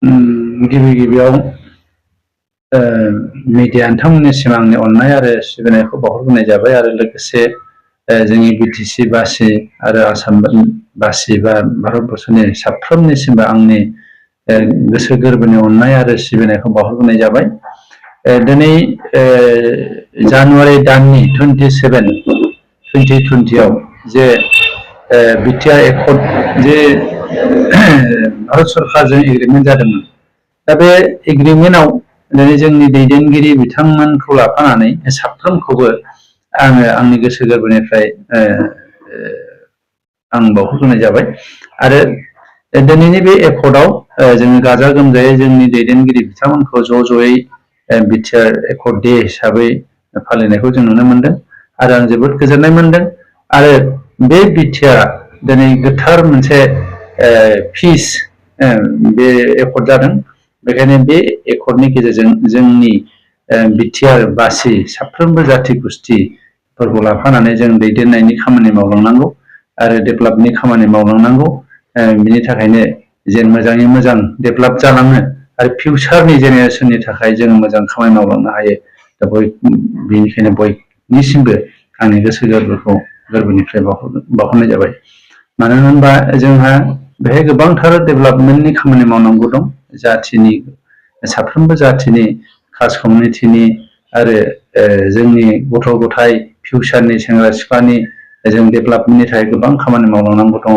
गिबि गिबियाव मिडिया नोंथांमोननिसिम आंनि अननाय आरो सिबिनायखौ बावहरग्रोनाय जाबाय आरो लोगोसे जोंनि बिटिसि बासि आरो आसाम बासि बा भारतबर्षनि साफ्रोमनिसिमबो आंनि गोसो गोरबोनि अननाय आरो सिबिनायखौ बावहरग्रोनाय जाबाय। दिनै जानुवारि दाननि 27 2020 जे बिटिआर एकर्ड जे भारत सरकारजों एग्रिमेन्ट जादोंमोन, दा बे एग्रिमेन्टआव दिनै जोंनि दैदेनगिरि बिथांमोनखौ लाफानानै साफ्रोमखौबो आङो आंनि गोसो गोरबोनिफ्राय आं बावहरग्रोनाय जाबाय आरो दिनैनि बे एकर्डआव जोङो गाजा गोमजायै जोंनि दैदेनगिरि बिथांमोनखौ ज'यै बिटिआर एकर्ड डे हिसाबै फालिनायखौ जों नुनो मोनदों आरो आं जोबोद गोजोननाय मोनदों। आरो बे बिटिआर दिनै गोथार मोनसे पिस बे एकर्ड जादों। बेखायनो बे एकर्डनि गेजेरजों जोंनि बिटिआर बासि साफ्रोमबो जाथि गुस्थिफोरखौ लाफानानै जों दैदेननायनि खामानि मावलांनांगौ आरो डेभेलपनि खामानि मावलांनांगौ। बिनि थाखायनो जेन मोजाङै मोजां डेभेलप जालाङो आरो फिउचारनि जेनेरेसननि थाखाय जों मोजां खामानि मावलांनो हायो। दा बेनिखायनो बयनिसिमबो आंनि गोसो गोरबोनिफ्राय बावहरनाय जाबाय। मानो होनबा जोंहा बेहाय गोबांथार डेभेलपमेन्टनि खामानि मावनांगौ दं। जाथिनि साफ्रोमबो जाथिनि कास्ट कमिउनिटिनि आरो जोंनि गथ' गथाय फिउचारनि सेंग्रा सिख्लानि जों डेभेलपमेन्टनि थाखाय गोबां खामानि मावलांनांगौ दङ।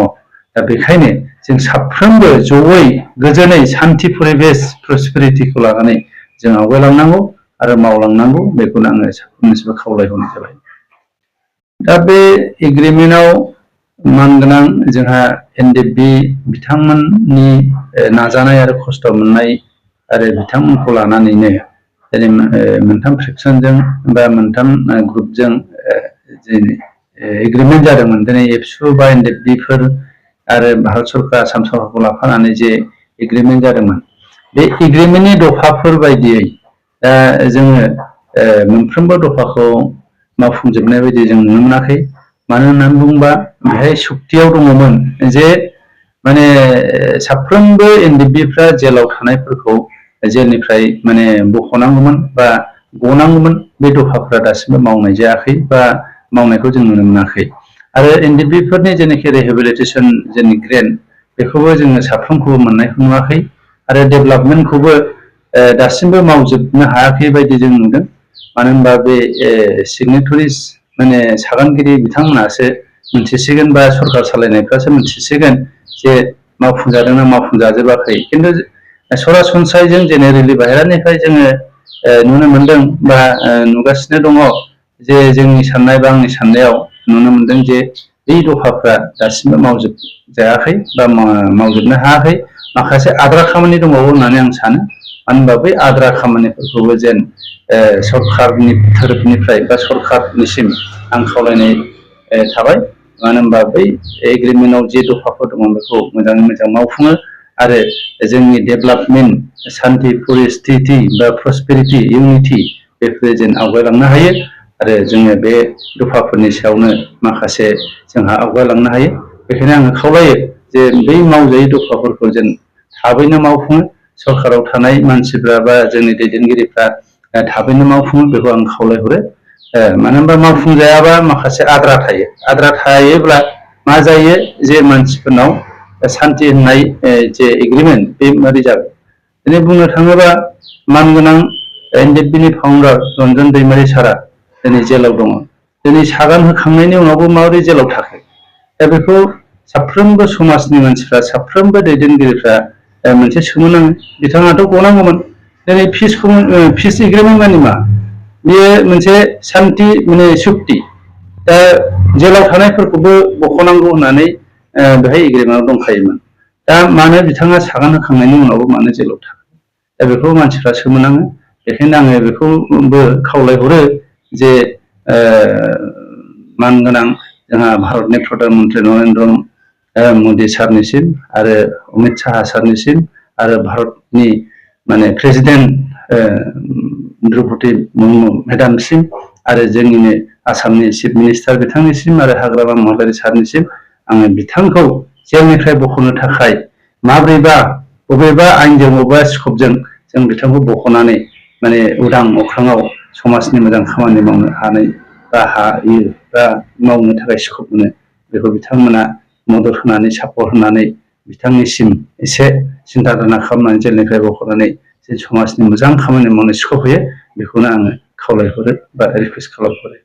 दा बेखायनो जों साफ्रोमबो जयै गोजोनै सान्थि परिबेश प्रसपेरिटिखौ लानानै जों आवगायलांनांगौ आरो मावलांनांगौ, बेखौनो आङो साफ्रोमनिसिमबो खावलायहरनाय जाबाय। दा बे एग्रिमेन्टआव मानगोनां जोंहा एनडिएफबि बिथांमोननि नाजानाय आरो खस्थ' मोननाय आरो बिथांमोनखौ लानानैनो दिनै मोनथाम फ्रेक्सनजों बा मोनथाम ग्रुपजों एग्रिमेन्ट जादोंमोन। दिनै एबसु बा एनडिएफबिफोर आरो भारत सरकार आसाम सरकारखौ लाफानानै जे एग्रिमेन्ट जादोंमोन, बे एग्रिमेन्टनि दफाफोर बायदियै दा जोङो मोनफ्रोमबो दफाखौ मावफुंजोबनाय बायदि जों नुनो मोनाखै। मानो होननानै बुङोबा बेहाय सुक्तियाव दङमोन जे माने साफ्रोमबो एनडिएफबिफ्रा जेलाव थानायफोरखौ जेलनिफ्राय माने बख'नांगौमोन बा गनांगौमोन। बे दफाफ्रा दासिमबो मावनाय जायाखै बा मावनायखौ जों नुनो मोनाखै। आरो एनडिएफबिफोरनि जेनाखि रिहेबिलिटेसन जोंनि ग्रेन्ट, बेखौबो जोङो साफ्रोमखौबो मोननायखौ नुवाखै आरो डेभेलपमेन्टखौबो दासिमबो मावजोबनो हायाखै बायदि जों नुदों। मानो होनबा बे सिगनेटरिस माने सागानगिरि बिथांमोनासो मिथिसिगोन बा सरकार सालायनायफ्रासो मिथिसिगोन जे मावफुंजादोंना मावफुंजाजोबाखै। खिन्थु सरासनस्रायै जों जेनेरेलि बाहेरानिफ्राय जोङो नुनो मोनदों बा नुगासिनो दङ जे जोंनि साननाय बा आंनि साननायाव नुनो मोनदों जे बै दफाफ्रा दासिमबो मावजोबजायाखै बा मावजोबनो हायाखै। माखासे आद्रा खामानि दंबावो होननानै आं सानो। मानो होनबा बै आद्रा खामानिफोरखौबो जेन सरकारनि थोरफनिफ्राय बा सरकारनिसिम आं खावलायनाय थाबाय। मानो होनबा बै एग्रिमेन्टआव जे दफाफोर दङ बेखौ मोजाङै मोजां मावफुङो आरो जोंनि डेभेलपमेन्ट सान्थि परिस्थिति बा प्रसपेरिटि इउनिटि बेफोरो जेन आवगायलांनो हायो आरो जोङो बे दफाफोरनि सायावनो माखासे जोंहा आवगायलांनो हायो। बेखायनो आङो खावलायो जे बै मावजायै दफाफोरखौ जों थाबैनो मावफुङो, सरकाराव थानाय मानसिफ्रा बा जोंनि दैदेनगिरिफ्रा थाबैनो मावफुङो, बेखौ आं खावलायहरो। मानो होनबा मावफुंजायाबा माखासे आद्रा थायो। आद्रा थायोब्ला मा जायो जे मानसिफोरनाव सान्थि होननाय जे एग्रिमेन्ट बे मारै जागोन। दिनै बुंनो थाङोबा मानगोनां एनडिएफबिनि फाउन्डार रन्जन दैमारि सारा दिनै जेलाव दङ। दिनै सागान होखांनायनि उनावबो माबोरै जेलाव थाखो? दा बेखौ साफ्रोमबो समाजनि मानसिफ्रा, साफ्रोमबो दैदेनगिरिफ्रा मोनसे सोमोनाङो। बिथाङाथ' गनांगौमोन। दिनै पिस एग्रिमेन्ट माने मा? बेयो मोनसे सान्थि माने सुक्ति। दा जेलाव थानायफोरखौबो बख'नांगौ होननानै बेहाय एग्रिमेन्टआव दंखायोमोन। दा मानो बिथाङा सागान होखांनायनि उनावबो मानो जेलाव थाखो? दा बेखौ मानसिफ्रा सोमोनाङो। बेखायनो आङो बेखौबो खावलायहरो जे मानगोनां जोंहा भारतनि प्रधान मन्त्रि नरेन्द्र मदि सारनिसिम आरो अमित साहा सारनिसिम आरो भारतनि माने प्रेसिडेन्ट द्रौपदि मुर्मु मेदामसिम आरो जोंनिनो आसामनि चिफ मिनिस्टार बिथांनिसिम आरो हाग्रामा महिलारि सारनिसिम आङो बिथांखौ जेलनिफ्राय बख'नो थाखाय माब्रैबा बबेबा आयेनजों बबेबा स्कपजों जों बिथांखौ बख'नानै माने उदां अख्राङाव समाजनि मोजां खामानि मावनो हानाय बा हायो बा मावनो थाखाय स्कप मोनो बेखौ बिथांमोना मदद होनानै सापर्ट होनानै बिथांनिसिम एसे सिन्था धारना खालामनानै जेलनिफ्राय बख'नानै जे समाजनि मोजां खामानि मावनो स्कप होयो बेखौनो आङो खावलायहरो बा रिकुवेस्ट खालामहरो।